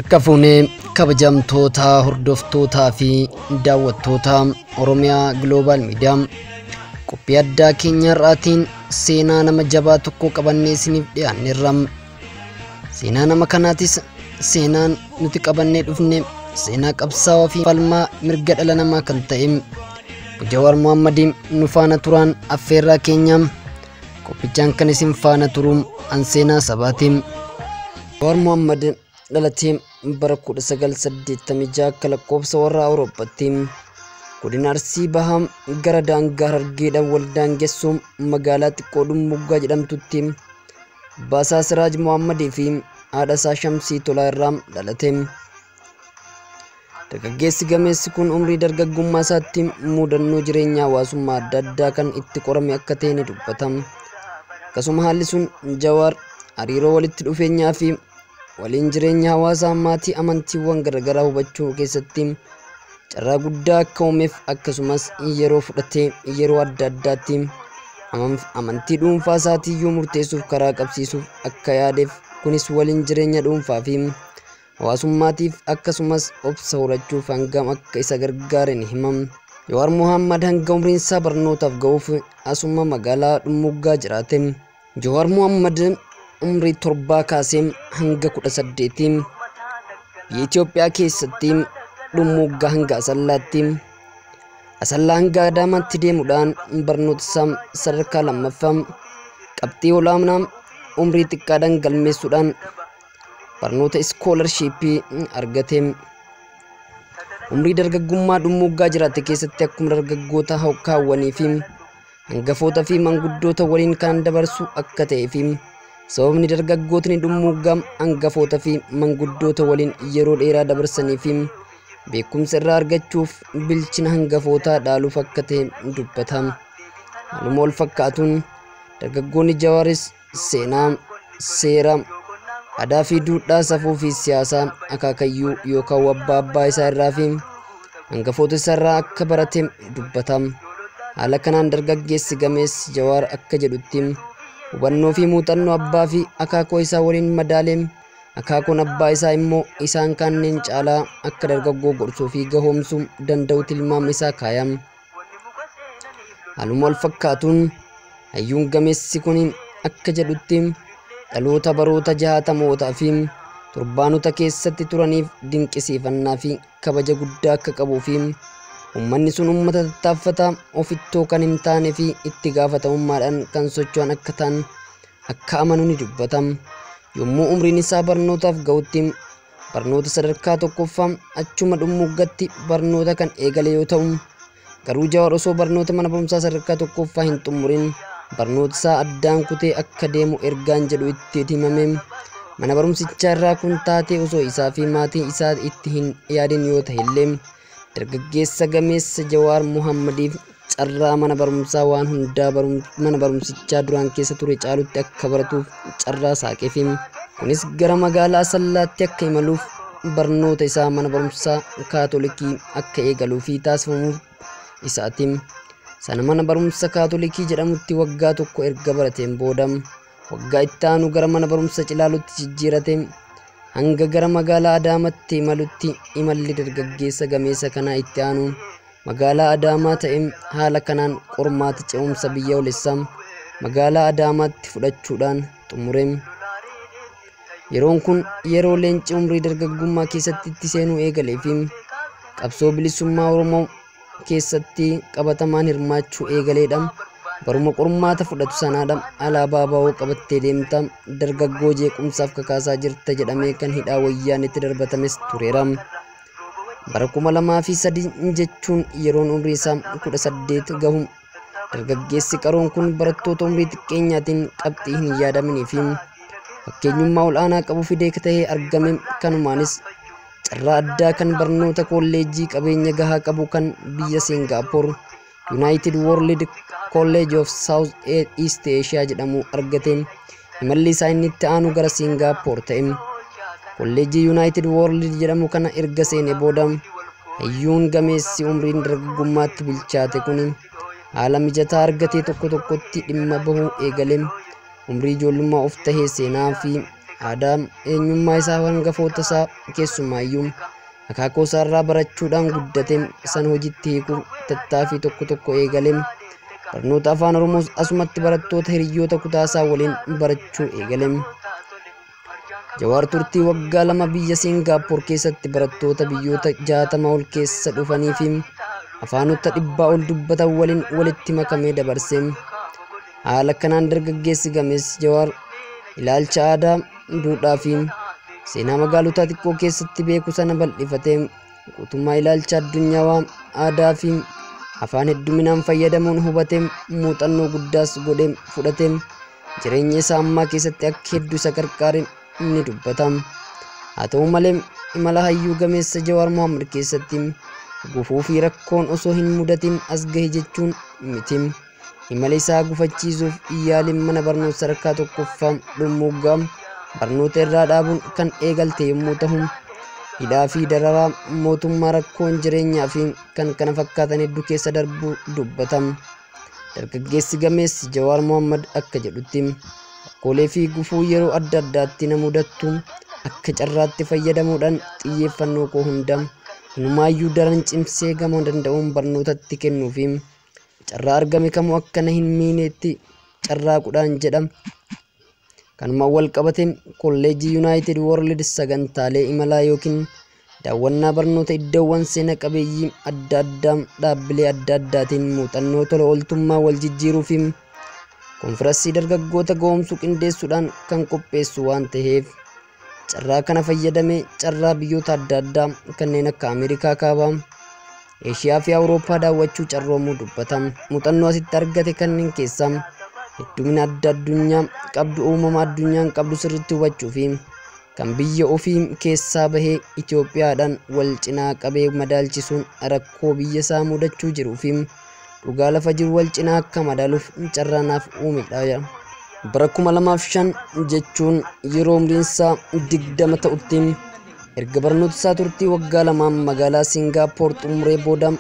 Harka fuunee kabajamtoota hordoftootaa fi daawwattoota Oromiyaa Global Media qophii addaa keenya har'aatiin seenaa nama jabaa tokko qabannee isiniif dhiyaanneerra. Seenaa nama kanaatis seenaan nuti qabannee dhufne seenaa qabsaa'aa fi falmaa mirga dhala namaa kan ta'e Jawaar Mohammadiin nu faana turaan affeerraa keenya. Qophichaan kan isin faana turu an seenaa sabaatiin. Jawaar Mohammad dhalatee bara 1986 akka lakkoofsa warra Awurooppaatti godina Arsii Bahaa gara daangaa Harargeedhaan wal daangessu magaalaa xiqqoo Dhummuuggaa jedhamtutti abbaa isaa Siraaj Mohammadii fi haadha isaa Shamsii Tolaa irraa dhalate. Dargaggeessi gameessi kun umrii dargaggummaa isaatti mudannoo jireenya hawaasummaa adda addaa kan itti qorame akka ta'e ni dubbata. Akkasuma haalli sun Jawaar hariiroo walitti dhufeenyaa fi waliin jireenya hawaasaa maatii amantiiwwan garaagaraa hubachuu keessatti carraa guddaa akka uumeef, akkasumas yeroo fudhatee yeroo adda addaatti amantii dhuunfaa isaatiiyyuu murteessuuf karaa qabsiisuuf akka yaadeef, kunis waliin jireenya dhuunfaa fi hawaasummaatiif akkasumas obsa horachuuf hangam akka isa gargaare ni himam. Jawaar Mohammad hanga umriin isaa barnootaaf ga'uuf asuma magaalaa Dhummuuggaa jiraate. Jawaar Mohammad umrii 7 kaasee hanga 18 biyya Itoophiyaa keessatti Dhummuuggaa hanga Asallaatti, Asallaa hanga Adaamaatti deemuudhaan barnoota isaa sadarkaa lammaffaa qabxii olaanaa umrii xiqqaadhaan galmeessuudhaan barnoota iskoolarshiippii argate. Umrii dargaggummaa Dhummuuggaa jiraate keessatti akkuma dargaggoota kaawwanii fi hangafoota fi manguddoota waliin kan dabarsu akka ta'ee fi sababni dargaggootni Dhummuuggaa hangafoota fi manguddoota waliin yeroo dheeraa dabarsanii fi beekumsa irraa argachuuf bilchina hangafootaa dhaaluuf akka ta'e dubbata. Haaluma wal fakkaatuun dargaggoonni Jawaaris seenaa, seera, aadaa fi duudhaa safuu fi siyaasaa akaakayyuu yookaan abbaa abbaa isaa irraa fi hangafoota isaa irraa akka barate dubbata. Haala kanaan dargaggeessi gameessi Jawaar akka jedhutti hubannoo fi muuxannoo abbaa fi akaakoo isaa waliin madaalee akaakoon abbaa isaa immoo isaan kanneen caalaa akka dargaggoo gorsuu fi gahoomsuu danda'u tilmaama isaa kaayam. Haaluma wal fakkaatuun hayyuun gameessi kun akka jedhutti dhaloota baroota 60mootaa fi 70oota keessatti turaniif dinqisiifannaa fi kabaja guddaa akka qabuu fi uummanni sun uummata tattaaffataa ofittoo kan hin taane fi itti gaafatamummaadhaan kan socho'an akka ta'an akka amanu ni dubbata. Yommuu umriin isaa barnootaaf ga'utti barnoota sadarkaa tokkoffaa achuma Dhummuuggatti barnoota kan eegale yoo ta'u, garuu Jawaar osoo barnoota mana barumsaa sadarkaa tokkoffaa hin xumurin barnoota isaa addaan kutee akka deemu ergaan jedhu itti himame. Mana barumsichaa irraa kun taatee osoo isaa fi maatii isaa itti hin yaadin yoo ta'e illee dargaggeessa gameessa Jawaar Mohammadiif carraa mana barumsaa waan hundaa mana barumsichaa duraan keessa ture caalutti akka baratuuf carraa saaqeefi. Kunis gara magaalaa Asallaatti akka imaluuf barnoota isaa mana barumsaa Kaatolikii akka eegaluu fi taasifamuuf isaati. Sana mana barumsa Kaatolikii jedhamutti waggaa tokko erga barateen booda waggaa itti aanu gara mana barumsa Cilaalutti jijjiirate. Hanga gara magaalaa Adaamaatti imalutti imalli dargaggeessa gameessa kanaa itti aanu magaalaa Adaamaa ta'e. Haala kanaan qormaata ce'umsa biyyoolessaa magaalaa Adaamaatti fudhachuudhaan xumure. Yeroon kun yeroo leenci umrii dargaggummaa keessatti itti seenuu eegalee fi qabsoo bilisummaa Oromoo keessatti qabatamaan hirmaachuu eegaleedha. Baruma qormaata fudhatu sanaadha alaabaa baa'oo qabattee deemta dargaggoo jeequmsaaf kakaasaa jirta jedhamee kan hidhaa wayyaanitti darbatames tureera. Bara 2003 jechuun yeroon umrii isaa 18 gahu dargaggeessi qaroon kun barattoota umrii xiqqeenyaatiin qabxii hin yaadaminii fi fakkeenyummaa ol'aanaa qabu fidee ta'ee argame. Kanumaanis carraa addaa kan barnoota kolleejjii qabeenya gahaa qabu kan biyya Singaapoor United World College of South East Asia jedhamu argate. Imalli isaa inni itti aanu gara Singaapoor ta'e. Kolleejjii United World jedhamu kana erga seene booda hayyuun gameessi umriin dargaggummaatti bilchaate kun haala mijataa argatee tokko tokkotti dhimma bahuu eegale. Umrii ijoollummaa of tahee seenaa fi aadaa eenyummaa isaa hangafoota isaa keessumaayyuu akaakuu isaa irraa barachuudhaan guddate san hojiitti hiikuuf tattaaffii tokko tokko eegale. Barnoota afaan Oromoos asumatti barattoota hiriyoota kutaa isaa waliin barachuu eegale. Jawaar turtii waggaa 2 biyya Siingaappoor keessatti barattoota biyyoota 60 ol keessa dhufanii fi afaanota 100 ol dubbatan waliin walitti makamee dabarse. Haala kanaan dargaggeessi gameessi Jawaar ilaalcha aadaa, duudhaa fi seenaa magaalota xiqqoo keessatti beeku sana bal'ifatee guutummaa ilaalcha addunyaawaa aadaa fi afaan hedduminaan fayyadamuun hubatee muuxannoo guddaas godhee fudhatee jireenya isaa ammaa keessatti akka hedduu isa gargaare ni dubbata. Haa ta'u malee imala hayyuu gameessa Jawaar Mohaammed keessatti gufuu fi rakkoon osoo hin mudatin as gahe jechuun miti. Imala isaa gufachiisuuf yaaliin mana barnoota sadarkaa tokkoffaa dhummuuggaa barnoota irraa dhaabuun kan eegalte yommuu ta'u, hidhaa fi dararaa mootummaa rakkoon jireenyaa fi kan kana fakkaatan hedduu keessa darbuu dubbata. Dargaggeessi gameessi Jawaar Mohaammed akka jedhutti rakkoolee fi gufuu yeroo adda addaatti na mudattu akka carraatti fayyadamuudhaan xiyyeeffannoo koo hunda inumaayyuu daran cimsee gama danda'uun barnootatti kennuu fi carraa argame kamuu akka na hin miinetti carraaquudhaan jedha. Kanuma wal qabate kolleejjii Yuunaayitid World sagantaalee imalaa yookiin daawwannaa barnoota iddoowwan seena qabeeyyii adda addaa dhaabbilee adda addaatiin muuxannoo tola ooltummaa wal jijjiiruu fi konfiraansii dargaggoota ga'oomsuu qindeessuudhaan kan qopheessu waan ta'eef carraa kana fayyadamee carraa biyyoota adda addaa kanneen akka Ameerikaa Kaabaa, Eeshiyaa fi Awurooppaa daawwachuu carroomuu dubbata. Muuxannoo asitti argate kanneen keessaa heddumina adda addunyaa qabdu uumama addunyaan qabdu sirriitti hubachuu fi kan biyya ofii keessaa bahee Itoophiyaadhaan wal cinaa qabee madaalchisuun rakkoo biyya isaa mudachuu jiruu fi dhugaa lafa jiru wal cinaa akka madaaluuf carraa naaf uumedha. Bara 2005 jechuun yeroo umriin isaa 20 ta'utti erga barnoota isaa turtii waggaa 2 magaalaa Siingaappoor xumuree booda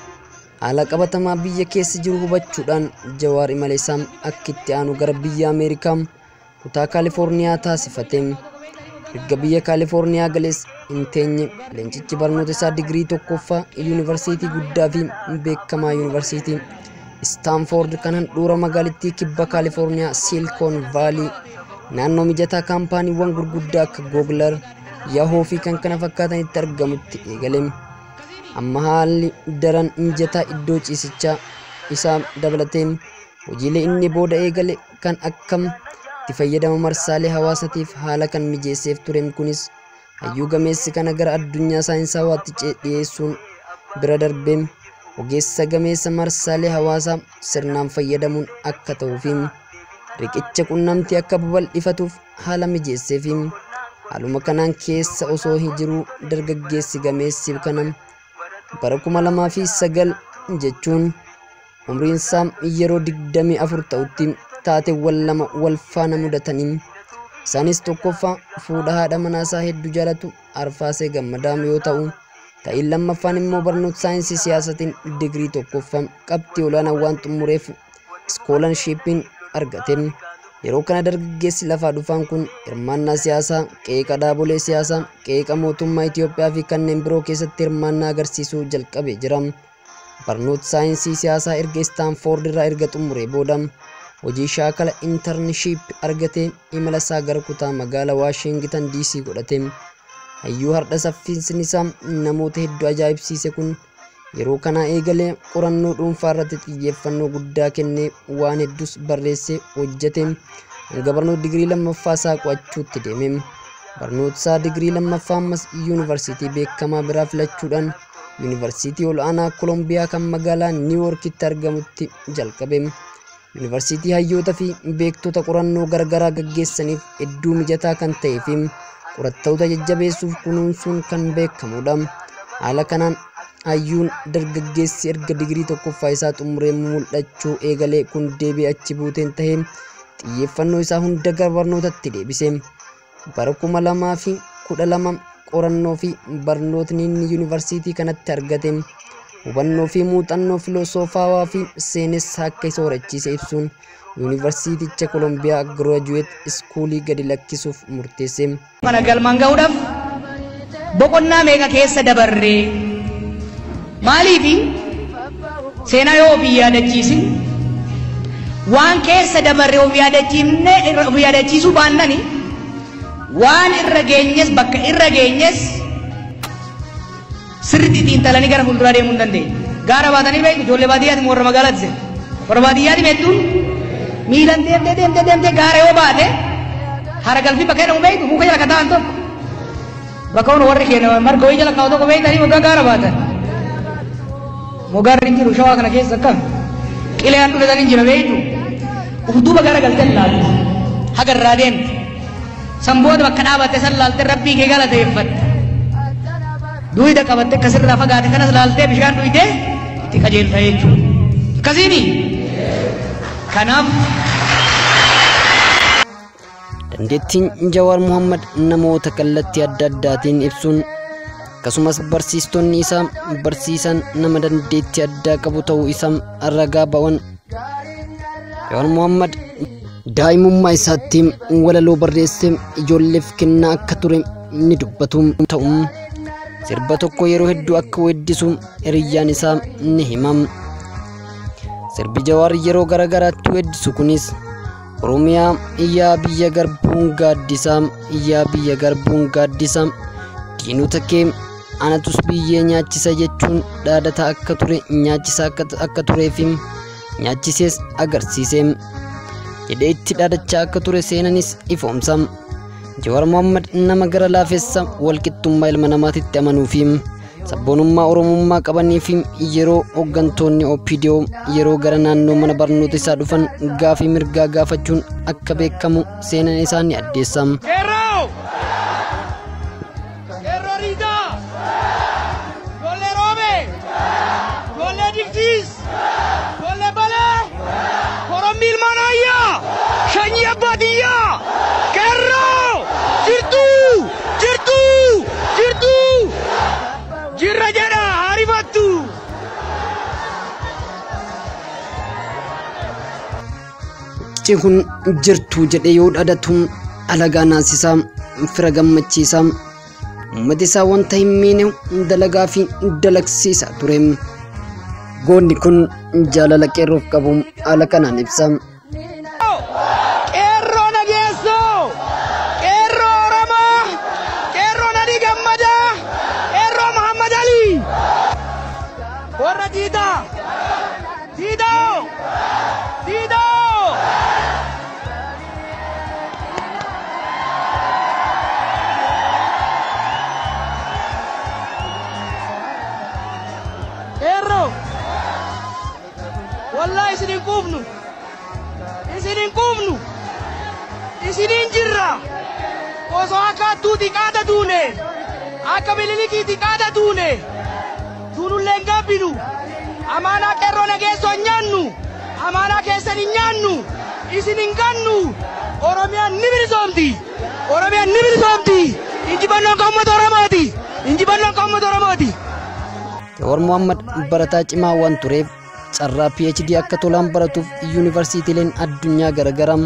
haala qabatamaa biyya keessa jiru hubachuudhaan Jawaar imala isaa akka itti aanu gara biyya Ameerikaa kutaa Kaalifoorniyaa taasifate. Erga biyya Kaalifoorniyaa galees hin teenye leencichi barnoota isaa digirii tokkoffaa yuunivarsiitii guddaa fi beekamaa yuunivarsiitii Istaanfoord kan handhuura magaalittii kibba Kaalifoorniyaa Siilikoon Vaalii naannoo mijataa kaampaaniiwwan gurguddaa akka Googlar, Yahoo fi kan kana fakkaatanitti argamutti eegale. Amma haalli daran mijataa iddoo ciisichaa isaa dabalatee hojiilee inni booda eegale kan akkam itti fayyadama marsaalee hawaasatiif haala kan mijeesseef ture kunis hayyuu gameessi kana gara addunyaa saayinsawaatti dhiyeessuun bira darbee ogeessa gameessa marsaalee hawaasaa sirnaan fayyadamuun akka ta'uu fi riqicha qunnamtii akka babal'ifatuuf haala mijeesseef. Haaluma kanaan keessa osoo hin jiruu dargaggeessi gameessi kana bara 2009 jechuun umriin isaa yeroo 24 ta'utti taateewwan lama wal faana mudatanii isaanis tokkoffaa fuudha haadha manaa isaa hedduu jaalatu Arfaasee Gammadaa yoo ta'u, ta'iin lammaffaan immoo barnoota saayinsii siyaasatiin digirii tokkoffaa qabxii olaanaa waan xumureef iskoolarshiippiin argate. Yeroo kana dargaggeessi lafaa dhufaan kun hirmaannaa siyaasaa, qeeqa dhaabolee siyaasaa, qeeqa mootummaa Itoophiyaa fi kanneen biroo keessatti hirmaannaa agarsiisuu jalqabee jira. Barnoota saayinsii siyaasaa erga Istaanfoord irraa erga xumuree booda hojii shaakala intarnishiip argatee imala isaa gara kutaa magaalaa Waashingitan DC godhate. Hayyuu har'a saffisni isaa namoota hedduu ajaa'ibsiise kun yeroo kanaa eegalee qorannoo dhuunfaa irratti xiyyeeffannoo guddaa kennee waan hedduus barreessee hojjete. Hanga barnoota digirii lammaffaa isaa qo'achuutti deeme. Barnoota isaa digirii lammaffaa ammas yuunivarsiitii beekamaa biraa filachuudhaan yuunivarsiitii ol'aanaa Kolombiyaa kan magaalaa Niiwuorkitti argamutti jalqabe. Yuunivarsiitii hayyoota fi beektota qorannoo garaagaraa gaggeessaniif hedduu mijataa kan ta'ee fi qorattoota jajjabeessuuf kunuunsuun kan beekamudha. Haala kanaan hayyuun dargaggeessi erga digirii tokkoffaa isaa xumuree mul'achuu eegalee kun deebi'ee achi buuteen tahee xiyyeeffannoo isaa hunda gara barnootatti deebise. Bara 2012 qorannoo fi barnootni inni yuunivarsiitii kanatti argate hubannoo fi muuxannoo filoosofaawaa fi seenessaa akka isa horachiise ibsuun yuunivarsiiticha Kolombiyaa Giraajuweet Iskuulii gadi lakkisuuf murteesse. Kana galmaan ga'uudhaaf boqonnaa meeqa keessa dabarree maaliifi seenaa yoo ofii yaadachiisin waan keessa dabarree of yaadachiifne of yaadachiisuu baannani waan irra geenyes bakka irra geenyes sirriitti xiinxalanii gara fuulduraa deemuu hin dandeenye. Gaara baatanii beektu ijoollee baadiyyaati moo warra magaalaati seenu? Warra baadiyyaati hedduun miilan deemtee deemtee deemtee gaara yoo baate hara galfii bakka jedhamu beektu muka jala kataan tokko. Bakka kun warri keenya marga wayii jala kaa'u tokko beektanii moggaa gaara baatan. Moggaarri hin jiru shawaa kana keessa akkam qileen dhufetan hin jira beektu. Uf duuba gara galtee laalte haga irraa deemte. San booda bakka dhaabatte san laalte rabbii kee galateeffatte. Duwida qabatte akkasirraa fagaate kanas laaltee bishaan dhuyitee itti qajeelta jechuudha. Akkasiini? Kanaaf Dandeettiin Jawaar Mohammad namoota kallattii adda addaatiin ibsuun akkasumas barsiistonni isaa barsiisan nama dandeettii addaa qabu ta'uu isaa ragaa ba'an. Jawaar Mohammad daa'imummaa isaatti walaloo barreessee ijoolleef kennaa akka ture ni dubbatu ta'u sirba tokko yeroo hedduu akka weeddisu hiriyyaan isaa ni himam. Sirbi Jawaar yeroo garaagaraatti weeddisu kunis Oromiyaa yaa biyya garbuun gaaddisaa yaa biyya garbuun gaaddisaa diinota kee anatus biyyee nyaachisa jechuun dhaadata akka ture nyaachisa akka turee fi nyaachisees agarsiise jedhee itti dhaadachaa akka ture seenanis ifoomsa. Jawaar Mohammad nama gara laafessa walqixxummaa ilma namaatitti amanuu fi sabboonummaa Oromummaa qabanii fi yeroo hooggantoonni OPDO yeroo gara naannoo mana barnoota isaa dhufan gaafii mirgaa gaafachuun akka beekamu seenan isaa ni addeessa. Qeerroo! Qeerroo Riidaa! Ijoollee Roobee! Ijoollee Diktiis! Ijoollee Balee! Korommii ilmaan Ayyaa! Shanyii Abbaa Xiyyaa! Qeerroo! Jirtuu! Jirtuu! Jirtuu! Jirra jedha harifattu! Kun jirtuu jedhee yoo dhaadatu alagaa naasisaa fira gammachiisaa uummata isaa wanta hin miine dalagaa fi dalagsiisaa ture. Goonni kun jaalala qeerroof qabu haala kanaan ibsa. Qeerroo nageessoo! Qeerroo Oromoo! Qeerroo Nadii Gammadaa! Qeerroo Muhammad Ali! Warra Diidaa! Diidoo! Diidoo! Qeerroo! Wallaahi isin hin quufnu! Isin hin quufnu! Isiniin jirra! Osoo akka hattuuti qaada duune! Akka bililikiiti qaada duune! Duunullee hin gaabbinu! Amaanaa qeerroo nageessoo hin nyaannu! Amaanaa keessan hin nyaannu! Isin hin gannu! Oromiyaan ni bilisoomti! Oromiyaan ni bilisoomti! Injifannoon kan uummata Oromooti! Injifannoon kan uummata Oromooti! Jawaar Mohammad barataa cimaa waan tureef carraa PhD akka tolaan baratuuf yuunivarsiitiileen addunyaa garaagaraa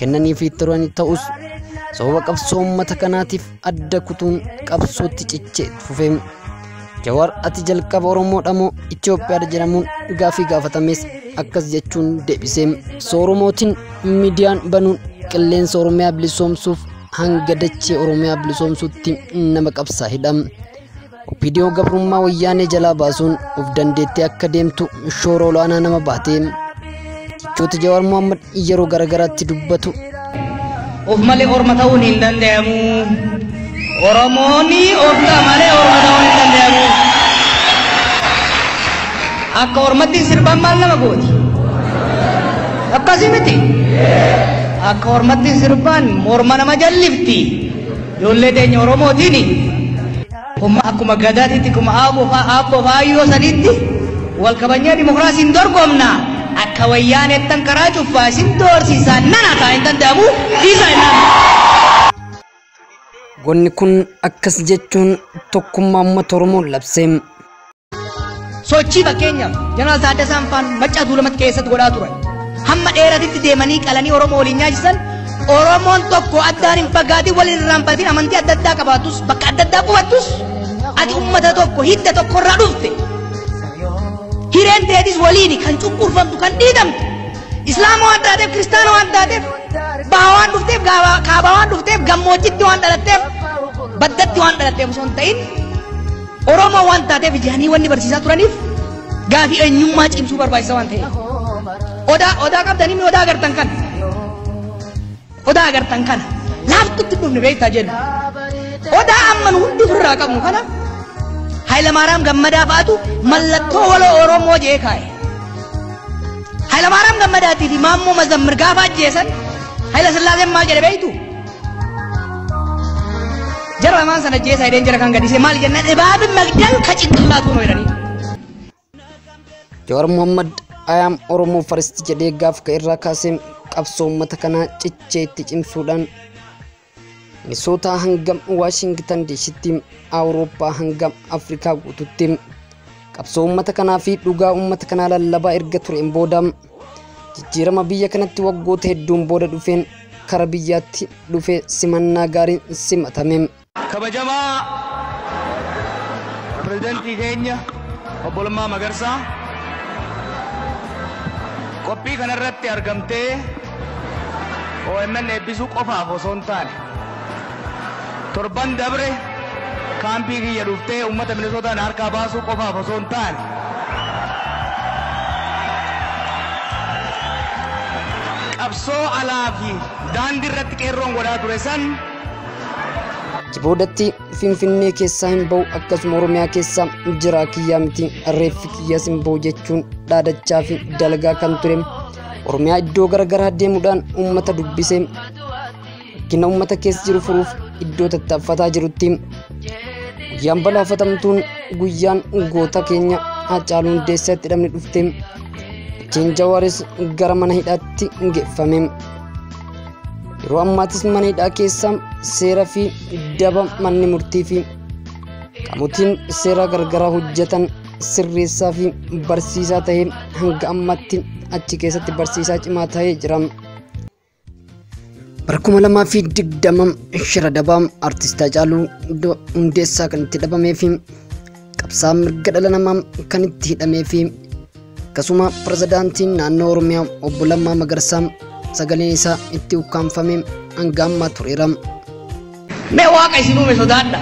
kennaniifii turan ta'us sababa qabsoo uummata kanaatiif adda kutuun qabsootti cichee fufe. Jawaar ati jalqaba Oromoodha moo Itoophiyaadha jedhamuun gaafii gaafatames akkas jechuun deebise. Oromootiin miidiyaan banuun qilleensa Oromiyaa bilisoomsuuf hanga dachee Oromiyaa bilisoomsuutti nama qabsaa'edha. OPDO gabrummaa wayyaanee jalaa baasuun of dandeettee akka deemtu shoora olaanaa nama baate. Jechoota Jawaar Mohammad yeroo garaagaraatti dubbatu. Of malee orma ta'uun hin danda'amu. Oromoonni of ta'a malee orma ta'uun hin danda'amu. Akka ormatti sirbaan maal nama gooti? Akkasii miti. Akka ormatti sirbaan morma nama jallifti. Ijoollee teenya Oromootiin akkuma gadaatitti akkuma aabboo faayyoo sanitti wal kabajnee dimokiraasiin dorgomna. Akka wayyaanettan karaa cuffaa isin doorsiisaa nana ta'a hin danda'amu dhiisaa hin danda'amu. Goonni kun akkas jechuun tokkummaa uummata Oromoo labse. Sochii fakkeenyaaf Jeneraal Taaddasaan faan Maccaa Tuulamatti keessatti godhaa turan. Hamma dheeratitti deemanii qalanii Oromoo waliin nyaachisan. Oromoon tokko addaan hin fagaatin, wal hin irraanfatin, amantii adda addaa qabaatus, bakka adda addaa qubattus, ati ummata tokko, hidda tokkorraa dhufte. Hireen teetis waliini kan cunqurfamtu, kan dhiitamtu. Islaama waan taateef, kiristaana waan taateef, baha waan dhufteef, kaaba waan dhufteef, gammoojjitti waan dhalatteef, baddatti waan dhalatteef osoo hin ta'in, Oromoo waan taateef ijaanii wanni barsiisaa turaniif gaafii eenyummaa cimsuu barbaachisa waan ta'eef. Odaa qabdanii mi odaa agartan kana? Odaa agartan kana. Laaftutti dhufne beektaa jennu. Odaa amma nu hundi ofirraa qabnu kana Hayilamaariyaam Gammadaa fa'aatu mallattoo waloo Oromoo jee kaa'e. Hayilamaariyaam Gammadaatii fi Maammoo Mazammir gaafa ajjeesan Hayila Sillaaseen maal jedhe beektu? Jara lamaan sana ajjeesaa jedheen jara kan gadhiise maal jennaan ibaabi magdal ka cinqillaatu nu jedhanii. Jawaar Mohammad "I am Oromo first" jedhee gaaf ka irraa kaasee qabsoo uummata kanaa cichee itti cimsuudhaan Minisootaa hanga Waashingtan Diisitti, Awurooppaa hanga Afrikaa guututti qabsoo uummata kanaa fi dhugaa uummata kanaa lallabaa erga tureen booda, jijjiirama biyya kanatti waggoota hedduun booda dhufeen kara biyyaatti dhufe simannaa gaariin simatame. Kabajamaa pirezidantii keenya obbo Lammaa Magarsaa, qophii kanarratti argamtee OMN eebbisuu qofaaf osoo hin taane, torban dabre kaampii kiyya dhuftee uummata Minisootaan harkaa baasuu qofaaf osoo hin taane, qabsoo alaa fi daandii irratti qeerroon godhaa ture san Achi boodatti Finfinnee keessaa hin ba'u, akkasuma Oromiyaa keessaa jiraa kiyyaa miti, reeffi kiyyaas hin ba'u jechuun dhaadachaa fi dalagaa kan ture Oromiyaa iddoo garaagaraa deemuudhaan uummata dubbisee rakkina uummata keessa jiru furuuf iddoo tattaaffataa jirutti, guyyaan balaafatamtuun, guyyaan goota keenya Haacaaluu Hundeessaatti hidhamne dhufte. Achiin Jawaaris gara mana hidhaatti geeffame. Yeroo ammaatis mana hidhaa keessa seera fi daba manni murtii fi qaamotiin seera gargaraa hojjetan sirreessaa fi barsiisaa ta'ee hanga ammaatti achi keessatti barsiisaa cimaa ta'ee jira. Bara 2020 shira dabaa artist Haacaaluu Hundeessaa kan itti dhabamee fi qabsaa mirga dhala namaa kan itti hidhamee fi akkasuma pirezidaantiin naannoo Oromiyaa obbo Lammaa Magarsaa sagaleen isaa itti ukkaanfame hanga ammaa tureera. Mee Waaqa isin uume sodaadha.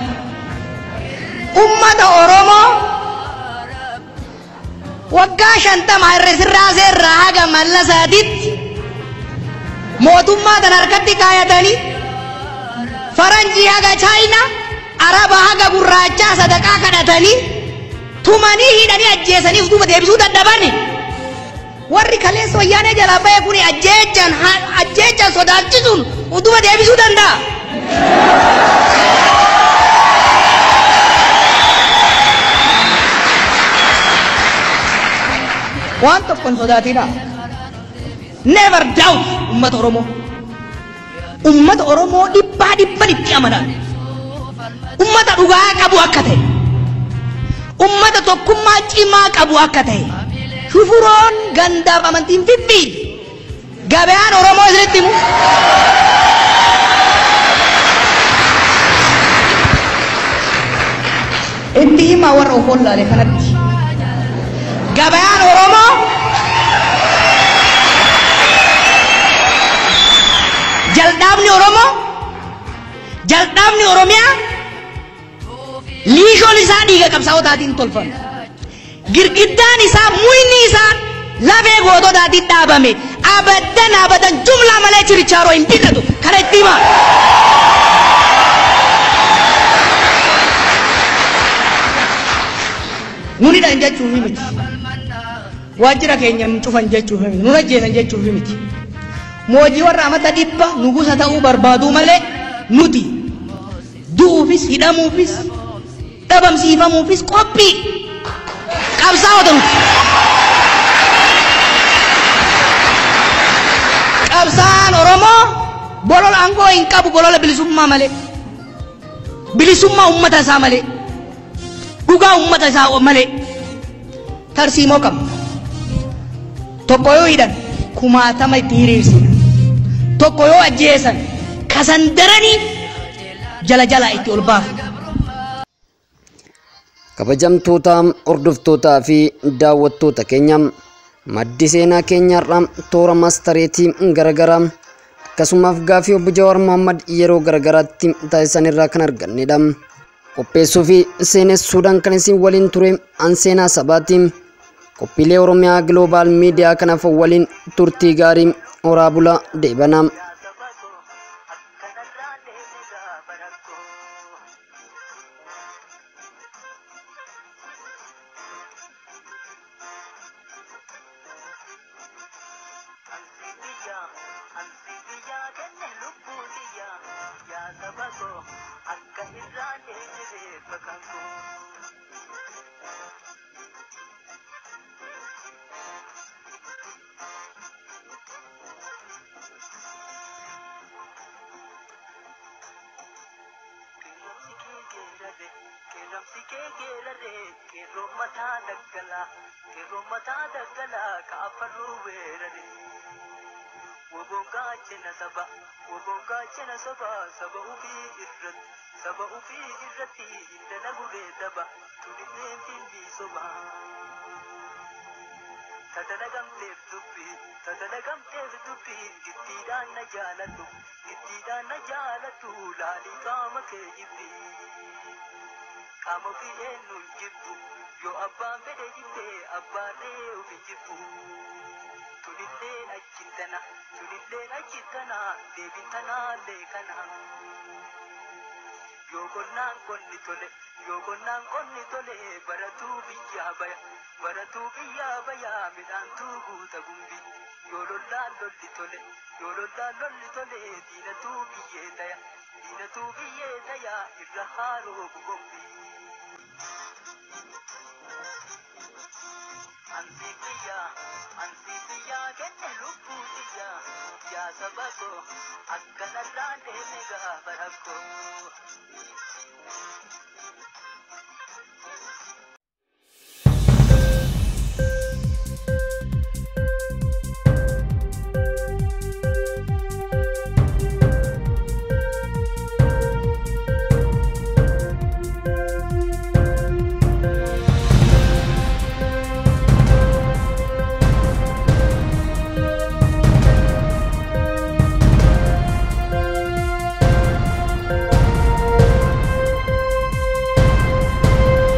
Ummata Oromoo waggaa 50 irra sirraasee irraa haga Mallasaatitti mootummaa tan harkatti kaayatanii, faranjii haga Chaayinaa, Araba haga gurraachaa sadaqaa kadhatanii, tumanii, hidhanii, ajjeesanii duuba deebisuu dadhabani. Warri kaleessa Wayyaanee jalaa bahe kuni ajjeechan ajjeechan sodaachisuun duuba deebisuu danda'a. Waan tokko hin sodaatinaa. Never doubt ummata Oromoo. Ummata Oromoo dhibbaa dhibban itti amanan. Ummata dhugaa qabu akka ta'e. Ummata tokkummaa cimaa qabu akka ta'e. Shufuroon gandaaf amantiin fiffiidi. Gabayaan Oromoo isinitti himu. Itti himaa warra of wallaale kanatti. Gabayaan Oromoo, jaldaabni Oromoo, jaldaabni Oromiyaa liishoon isaa dhiiga qabsaa'otaatiin tolfame. Girgiddaan isaa, muyni isaa lafee goototaatiin dhaabame. Abadan abadan jumlaa malee chirichaaroo hin bitatu. Kana itti himaa. Nun hidhan jechuuf miti. Waajjira keenya nun cufan jechuuf miti. Nun ajjeesan jechuuf miti. Moojii warra amata 100 nugusa ta'uu barbaaduu malee, nuti du'uufis, hidhamuufis, dhabamsiifamuufis qophii qabsaa'ota nuti. Qabsaa'aan Oromoo bolola aangoo hin qabu, bolola bilisummaa malee. Bilisummaa uummata isaa malee. Dhugaa uummata isaa malee. Tarsiimoo qabna. Tokko yoo hidhan kumaatama itti hiriirsina. Tokko yoo ajjeesan kasan daranii jala jala itti ol baafna. Kabajamtoota hordoftootaa fi daawwattoota keenya, maddi seenaa keenyaarraa toora maastareetii garaagaraa akkasumas gaafii obbo Jawaar Mohammad yeroo garaagaraatti taasisan irraa kan argannedha. Qopheessuu fi seenessuudhaan kan isin waliin ture an seenaa sabaati. Qophiilee Oromiyaa Global Miidiyaa kanaaf waliin turtii gaarii, horaa bulaa, deebanaa. Qaama ofii eenyuun jibbu yoo abbaan fedhe jibbee abbaan ofi jibbu. Tunilleen achiin tana, tunilleen achiin tana, deebiin tanaallee kana. Yoo qonnaan qonni tole, yoo qonnaan qonni tole, baratuu biyyaa baya, baratuu biyyaa baya, midhaantuu guuta gumbii. Yoo lollaan lolli tole, yoo lollaan lolli tole, diinatuu biyyee taya, diinatuu biyyee taya, irra haaroo gombii. Ansi biyya, ansi biyya kenne lubbuu biyya, yaa saba koo akkanarraan deeme gaafa rakkoo.